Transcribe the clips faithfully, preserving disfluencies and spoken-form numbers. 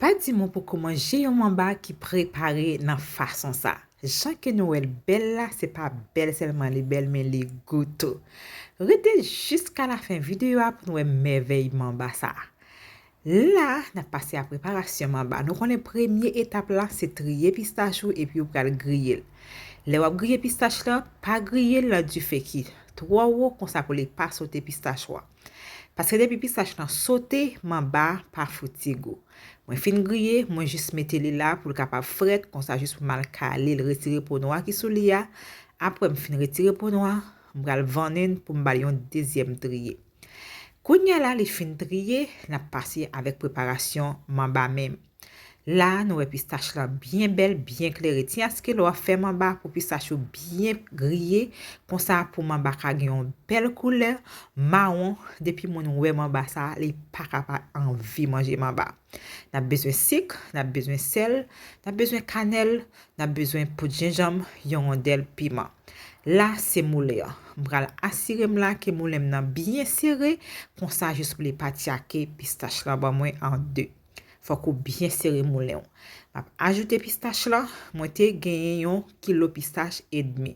Pa di mwen poko manje yon manba ki prepare nan fason sa. Jan ke nou wè l bèl la, se pa bèl sèlman li bèl, men li gou tou. Rete jiska lafen videyo a pou n wè mèvèy manba sa. La, n ap pase a preparasyon manba. Nou konnen premye etap la, se triye pistach ou epi ou pral griye l. Lè w ap griye pistach la, pa griye l nan dife ki twò wo konsa pou li pa sote pistach ou a. Paske depi pistach lan sote, manba a pa fouti gou. Mwen fin griye, mwen jis mete li la pou l kapab frèt, konsa jis pou m al kale l, retire po nwa ki sou li a. Apre m fin retire po nwa, m pral vannen l pou m ba l yon dezyèm triye. Kounye a la li fin triye, n ap pase avèk preparasyon manba menm. La, nou wè pistach lan byen bèl, byen klere. Tyen aske lè w ap fè manba pou pistach ou byen griye, konsa pou manba ka gen yon bèl koulè mawon. Depi moun wè manba sa, li pa ka pa anvi manje manba. N ap bezwen sik, n ap bezwen sèl, n ap bezwen kanèl, n ap bezwen poud jenjanm, yon wondèl piman. La, se moulen an. M pral asire m la ke moulen m nan byen sere, konsa jis pou li pa tyake pistach lan ban mwen an de. Fòk ou byen sere moulen w. M ap ajoute pistach lan, mwen te genyen yon kilo pistach edmi.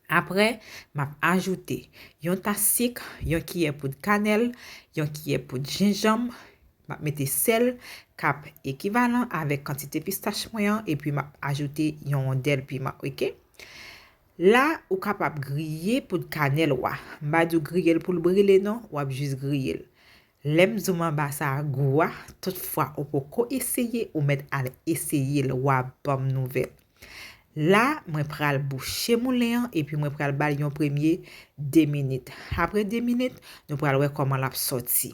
Apre, m ap ajoute yon tas sik, yon kiyè poud kanèl, yon kiyè poud jenjanm, m ap mete sèl k ap ekivalan avèk kantite pistach mwen an, epi m ap ajoute yon wondèl piman, oke? La, ou kapab griye poud kanèl ou a. M pa di w griye l pou l brile non, w ap jis griye l. Lè m di w manba sa a gou a, tout fwa ou poko eseye, ou mèt al eseye l, w a ban m nouvèl. La, mwen pral bouche moulen an epi mwen pral ba l yon premye de minit. Apre de minit, nou pral wè kòman l ap sòti.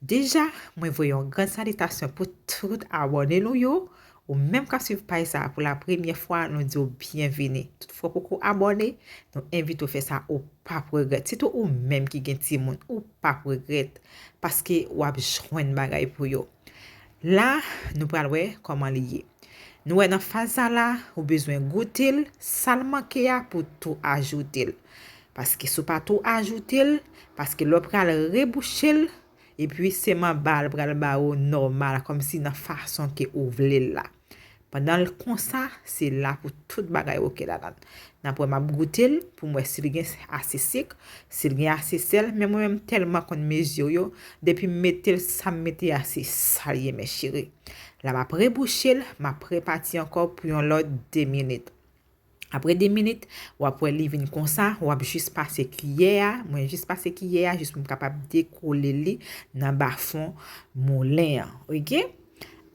Deja, mwen voye yon gran salitasyon pou tout abòne nou yo. Ou menm k ap swiv paj sa a pou la premyè fwa, nou di w byenvini. Tout fwa w poko abòne, nou envite w fè sa, ou p ap regrèt. Sitou ou menm ki gen timoun, ou p ap regrèt. Paske w ap jwenn bagay pou yo. La, nou pral wè kòman li ye. Nou wè nan faz sa la, ou bezwen goute l, sa l manke a pou tou ajoute l. Paske si w pa tou ajoute l, paske lè w pral rebouche l, epi se manba l pral ba ou nòmal, kòmsi nan fason ke ou vle l la. Pandan l konsa, se la pou tout bagay oke ladan l. N ap wè m ap goute l pou m wè si l gen ase sik, si l gen ase sèl, men mwen menm tèlman konn mezi yo, depi m mete l, sa m mete a se sa l ye, mes chéries. La m ap rebouche l, m ap repati ankò pou yon lòt de minit. Apre de minit, w ap wè li vin konsa, w ap jis pase kiyè a, mwen jis pase kiyè a, jis pou m kapab dekole li nan bafon moulen an, oke?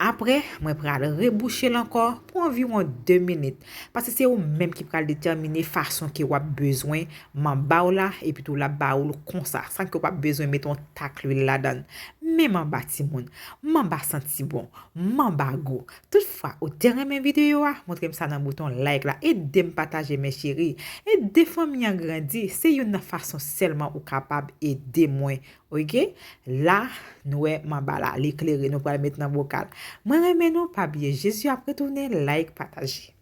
Apre, mwen pral rebouche l ankò pou anviwon de minit, paske se ou menm ki pral detèmine fason ke w ap bezwen manba w la, epi tou l ap ba ou l konsa, san ke w pa bezwen mete yon tak lwil ladan l. Men manba timoun, manba santi bon, manba gou. Toutfwa, ou te renmen videyo a, montre m sa nan bouton like la, ede m pataje mes chéries, ede fanmi an grandi, se youn nan fason sèlman ou kapab ede mwen. Oke, la, nou wè manba la, li klere, nou pral met nan bokal. Mwen renmen nou, pa bliye Jezi ap retounen, like, pataje.